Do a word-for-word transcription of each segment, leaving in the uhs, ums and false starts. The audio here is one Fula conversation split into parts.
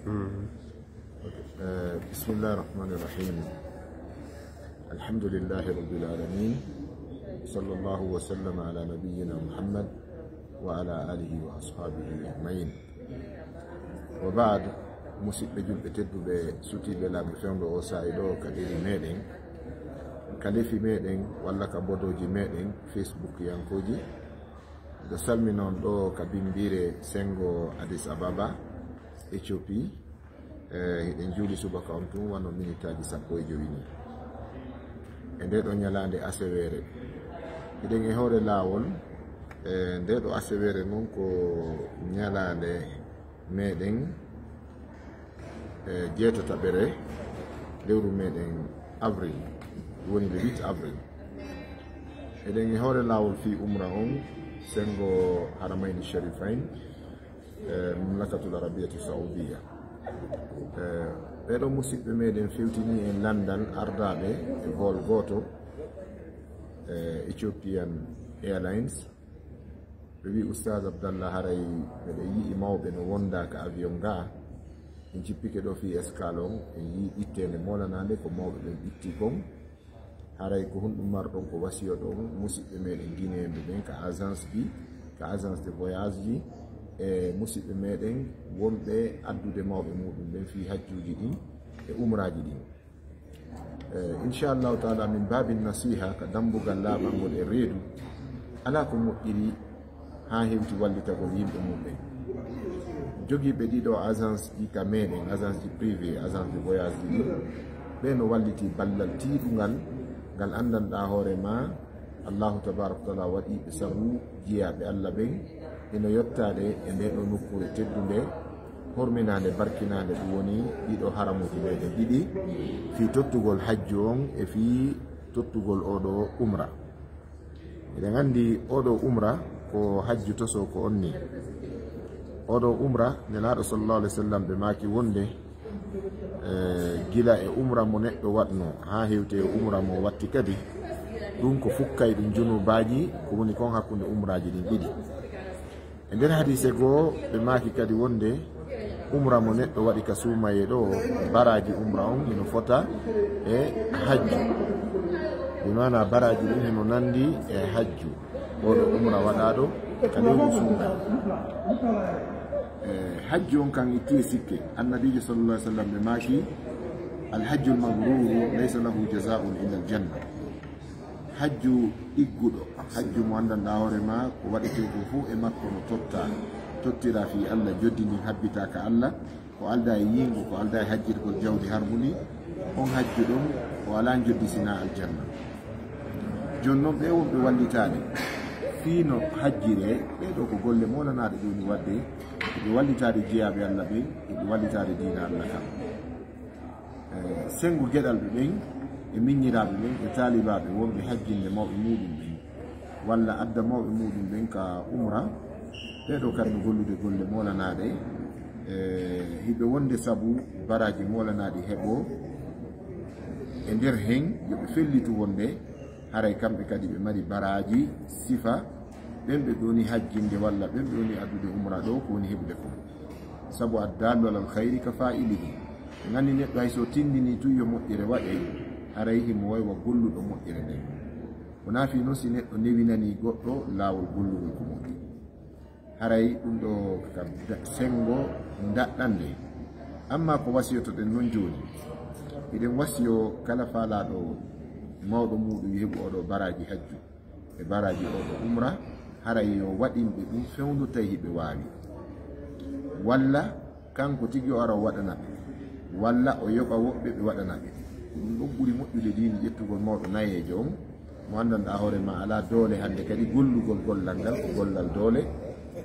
Eh, bismillahi rahmani rahim. Alhamdulillahi rabbil alamin. Sallallahu wa sallam ala nabiyyina Muhammad wa ala alihi wa ashabihi ajmain. Wa baad, musiɓɓe julɓe tedduɓe, sutiiɓe laabi fewndo o saa'i ɗo ka ɗeri meɗen, ka lefi meɗen, walla ka bodoji meɗen Facebook yankoji. Ɗo salminon ɗo ka bimbire sengo Addis Ababa, Ethiopie. Eh, hiɗen juuli subaka on tun wano minitaaji sappo e jowi ni. E nde ɗo ñalaande aseweere. Hiɗen e hoore laawol, eh, nde ɗo aseweere non ko ñalaande meɗen, eh, jeetataɓere lewru meɗen avril, woni le huit avril. Eɗen e hoore laawol fii umra on, sengo Haramayni Sharifain, eh, Mamlakatul Arabiyatu Saudiya. Eh, ɓeɗo musiɓɓe meɗen fewtini en landal ardaaɓe e bool gooto, eh, Ethiopian Airlines. Ɓe wi, Ustaz Abdallah, haray meɗen yi'i mawɓe no wonda ka avion ga. En jippike ɗo fii escale on, en yi'i ɓitteende moolanaande ko mawɓe ɓen ɓitti kon. Haray ko honɗum marɗon ko wasiyoɗon musiɓɓe meɗen Guinéen ɓe ɓen ka agence ji, ka agence de voyage ji, e musiɓɓe meɗen wonɓe addude mawɓe muɗum ɓen fii hajjuuji ɗin e umraaji ɗin? Eh, inchallahu taala, min baabin nasiha ka dambugal laaɓangol e reedu, alaa ko moƴƴiri haa hewti wallitagol yimɓe mum ɓen. Jogiiɓe ɗiɗo agence ji ka meɗen, agence ji privé, agence de voyage ji ɗin, ɓe no walliti ballal tiiɗungal ngal anndanɗaa hoore ma. Allahu tabaraka wa taala waɗi ɓe sabu jiyaaɓe Allah ɓen ino yottaade e nde ɗo nokkuure teddunde, horminaande, barkinaande, ɗum woni ɗiɗo haramuuji meɗen ɗiɗi, fii tottugol hajju on e fii tottugol oɗo umra. Eɗen anndi oɗo umra ko hajju toso ko on ni. Oɗo umra, Nelaaɗo sallallahu alaihi wasallam ɓe maaki wonde, eh, gila e umra mo neɗɗo waɗno haa hewte e umra mo watti kadi, ɗum ko fukkay ɗum junubaaji ko woni kon hakkunde umraaji ɗin ɗiɗi. E nder hadiise goo, ɓe maaki kadi wonde umra mo neɗɗo waɗi ka suumaye ɗo, baraaji umra on hino fota e hajju. Bi maana baraaji ɗin hino nandi e hajju. Oɗo umra waɗaaɗo ka lewru suumaye. E, hajju on kan itti e sikke. Annabiijo sallallahu alaihi wasallam ɓe maaki, "Al hajjul mabruru laysa lahu jazaa'un illa al janna." Hajju ɗigguɗo, hajju mo anndanɗaa hoore ma, ko waɗetee ko fof e makko no totta, tottira fii Allah, joddi ndin habbita ka Allah, ko aldaa e yiingo, ko aldaa e hajjirgol jawdi harmundi, on hajju ɗon, o alaa njoddi sinaa aljanna. Jooni non, ɓe wonɓe wallitaade fii no hajjiree, ɓee ɗoo ko golle moolanaaɗe ɗum woni waɗde, ɓe wallitaade jiyaaɓe Allah ɓen, ɓe wallitaade diina Allah kan. Eh, sengo geɗalɓe ɓen e miññiraaɓe ɓen e taalibaaɓe wonɓe hajjinde mawɓe muɗum ɓen, walla adda mawɓe muɗum ɓen ka umra, ɓee ɗoo kadi no gollude golle moolanaaɗe, eh, hiɓe wonde sabu baraaji moolanaaɗi heɓoo. E nder hen, yo ɓe fellitu wonde haray kamɓe kadi ɓe mari baraaji sifa ɓen ɓe ɗoni hajjinde walla ɓen ɓe woni addude umra ɗo ko woni heɓude kon. Sabu addallu alal khayri ka fa'ilihi. Ɓe nganndi neɗɗo hay so tindini tun yo moƴƴere waɗe, haray himo waywa golluɗo moƴƴere nden. Wonaa fii non si neɗɗo newinanii goɗɗo laawol gollugol ko moƴƴi. Haray ɗum ɗo ka da-, sengo daɗɗande. Amma ko wasiyotoɗen non jooni, hiɗen wasiyo kala faalaaɗo mawɗo muɗum yo heɓu oɗo baraaji hajju e baraaji oɗo umra, haray yo waɗinɓe ɗum fewndo tawi hiɓe waawi. Walla kanko tigi o ara o waɗana ɓe, walla o yoɓa woɓɓe ɓe waɗana ɓe. Ko ɗum ɗon ɓuri moƴƴude diini ƴettugol mawɗo nayeejo on, mo anndanɗaa hoore ma alaa doole hannde kadi gollugol gollal ngal, ko gollal doole.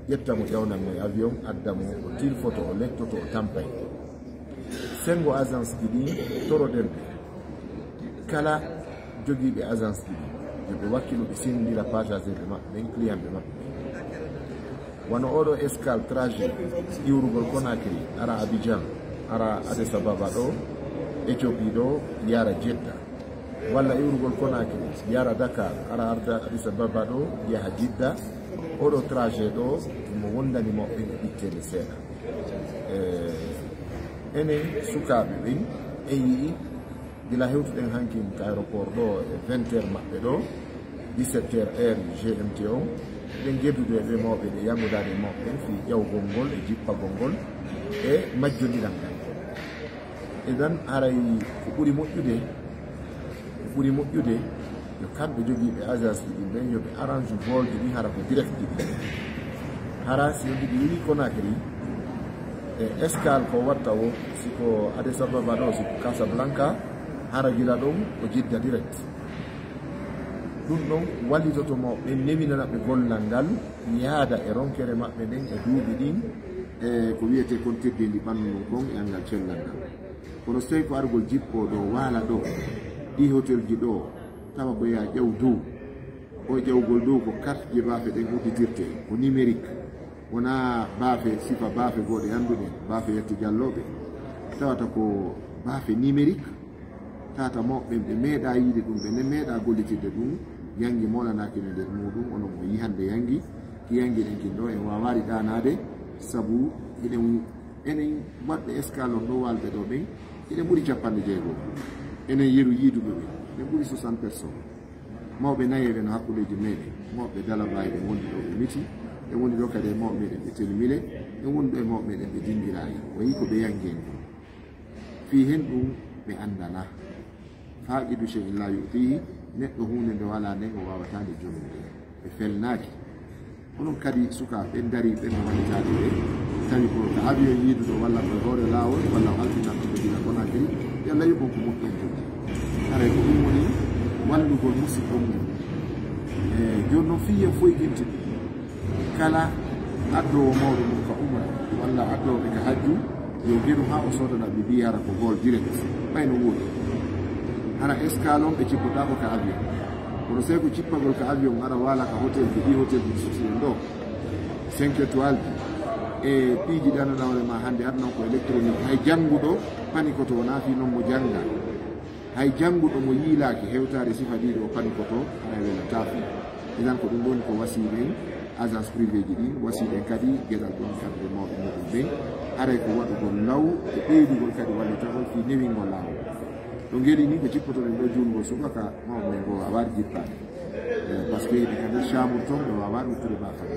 Ƴetta mo, ƴawnan mo e avion, adda mo, o tilfoto, o lettoto, o tampay. Sengo agence ji ɗin, toroɗen ɓe. Kala jogiiɓe agence ji ɗin, yo ɓe wakkilo ɓe senndira passager ɓe maɓɓe ɓen, client ɓe maɓɓe ɓen. Wano oɗo escale trajet iwrugol Conakry, ara Abidjan, ara Addis Ababa ɗo, Éthiopie ɗo, yara Jeddah. Walla iwrugol Conakry, yara Dakar, ara arda Addis Ababa ɗo, yaha Jidda. Oɗo trajet ɗo, mo wondani mo ɓen e ɓitteende seeɗa. Eh, Enen sukaaɓe ɓen, en yi'i gila hewtuɗen hankin ka aéroport ɗo e vingt heures maɓɓe ɗo, dix-sept heures heure G M T on, eɗen jeddude e ɓe mawɓe ɓe, yanngudaade e mawɓe ɓen fii ƴawgol ngol e jippagol ngol e majjondiral ngal. Idan haray ko ɓuri moƴƴude, ko ɓuri moƴƴude yo kamɓe jogiiɓe agence ji ɗin ɓen yo ɓe arrange vol ji ɗin hara ko direct ji ɗin. Hara si on tigi yi'i Conakry e escale ko watta o, si ko Addis Ababa ɗo, si ko Casablanca, hara gila ɗon ko Jidda direct. Ɗum ɗon wallitoto mawɓe ɓen, newinana ɓe gollal ngal, yaada e ronkere maɓɓe nden e duuɓi ɗin, e ko wiyetee kon teddeendi ɓanndu ndun kon e anngal cellal ngal. Kono so tawii ko argol jippoo ɗo, waala ɗo, ɗii hotelji ɗo, tawa ko yaa ƴaw dow. O ƴawgol dow ko carte ji baafe ɗen udditirtee, ko numérique. Wonaa baafe, sifa baafe goo ɗe annduɗen, baafe yetto jallooɓe. Tawata ko baafe numérique, tawata mawɓe ɓen ɓe meeɗaa yiide ɗum, ɓe ne meeɗaa gollitirde ɗum, yanngi moolanaaki no nder muuɗum, onon mo yi'i hannde yanngi, ki yanngi ɗen kin ɗo, en waawaali ɗaanaade, sabu hiɗen, enen waɗɓe escale on ɗo waalɓe ɗo ɓen, hiɗen ɓuri cappanɗe jeego. Enen yeru yiiduɓe ɓen, hiɗen ɓuri soixante personnes. Mawɓe nayeeɓe no hakkundeeji meeɗen, mawɓe Dalabaye ɓen wondi ɗo ɓe Miti, ɓe wondi ɗo kadi e mawɓe meeɗen ɓe Telimile, ɓe wondi ɗo e mawɓe meeɗen ɓe Dingiraye. O yi'i ko ɓe yanngi en kon. Fii hen ɗum ɓe anndanaa. Faaqidu shay'in laa yu'tiihi, neɗɗo huunde nde walaa nden o waawataa nde jonngude. Ɓe felnaaki. Onon kadi sukaaɓe ɓen darii ɓen no wallitaade ɓe, tawi ko ka avion yiiduɗo walla ko e hoore laawol walla o halfinanɗo ɓe gila Conakry, yo Allah yoɓ on ko moƴƴi en jogii. Haray ko ɗum woni wallugol musiɗɗo mum. E jooni noon fii en foygintin kala addoowo mawɗo mum ka umra walla addoowo ɓe ka hajju, yo geru haa o soodana ɓe biyara ko vol direct. Ɓay no woodi. Hara escale on ɓe cippotaako ka avion. Kono sey ko cippagol ka avion, ara waala ka hotel ji, ɗi hotel ji suusiɗen ɗo. Cinq étoiles ji. E piiji ɗi annduɗaa hoore ma hannde, aduna ko électronique. Hay jannguɗo panikoto wonaa fii non mo jannga. Hay jannguɗo mo yiilaaki hewtaade sifa ɗii ɗoo panikoto, haray welataa fii. Idan ko ɗum ɗon ko wasii ɗen agence privé ji ɗin, wasii ɗen kadi geɗal ɗon kamɓe mawɓe muɗum ɓen. Haray ko waɗugol law e ɓeydugol kadi wallitagol fii newingol laawol. Ɗo ngeli ni ko jippotoɗen ɗo juulngol subaka mawɓe ɓen ko waawaade jippaade. Eh, par ce que hiɓe kadi chambre toon ɓe waawaa ɗum ture baafal.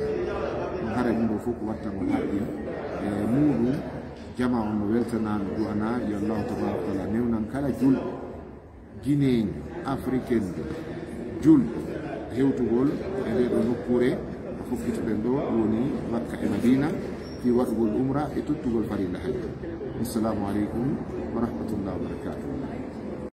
Ɗum haray ɗum ɗo fof ko wattangol haqqil, eh, muuɗum. Jama on no weltanaa, no du'anaa, yo Allahu tabaraka wa taala newnan kala julɗo, Guinéen, Africain, julɗo, hewtugol e ndee ɗoo nokkuure ko fokkituɗen ɗoo, woni Makka e Madina, fii waɗugol umra e tottugol farilla hajju. Assalamu aleykum wa rahmatullahi wa barakatuh.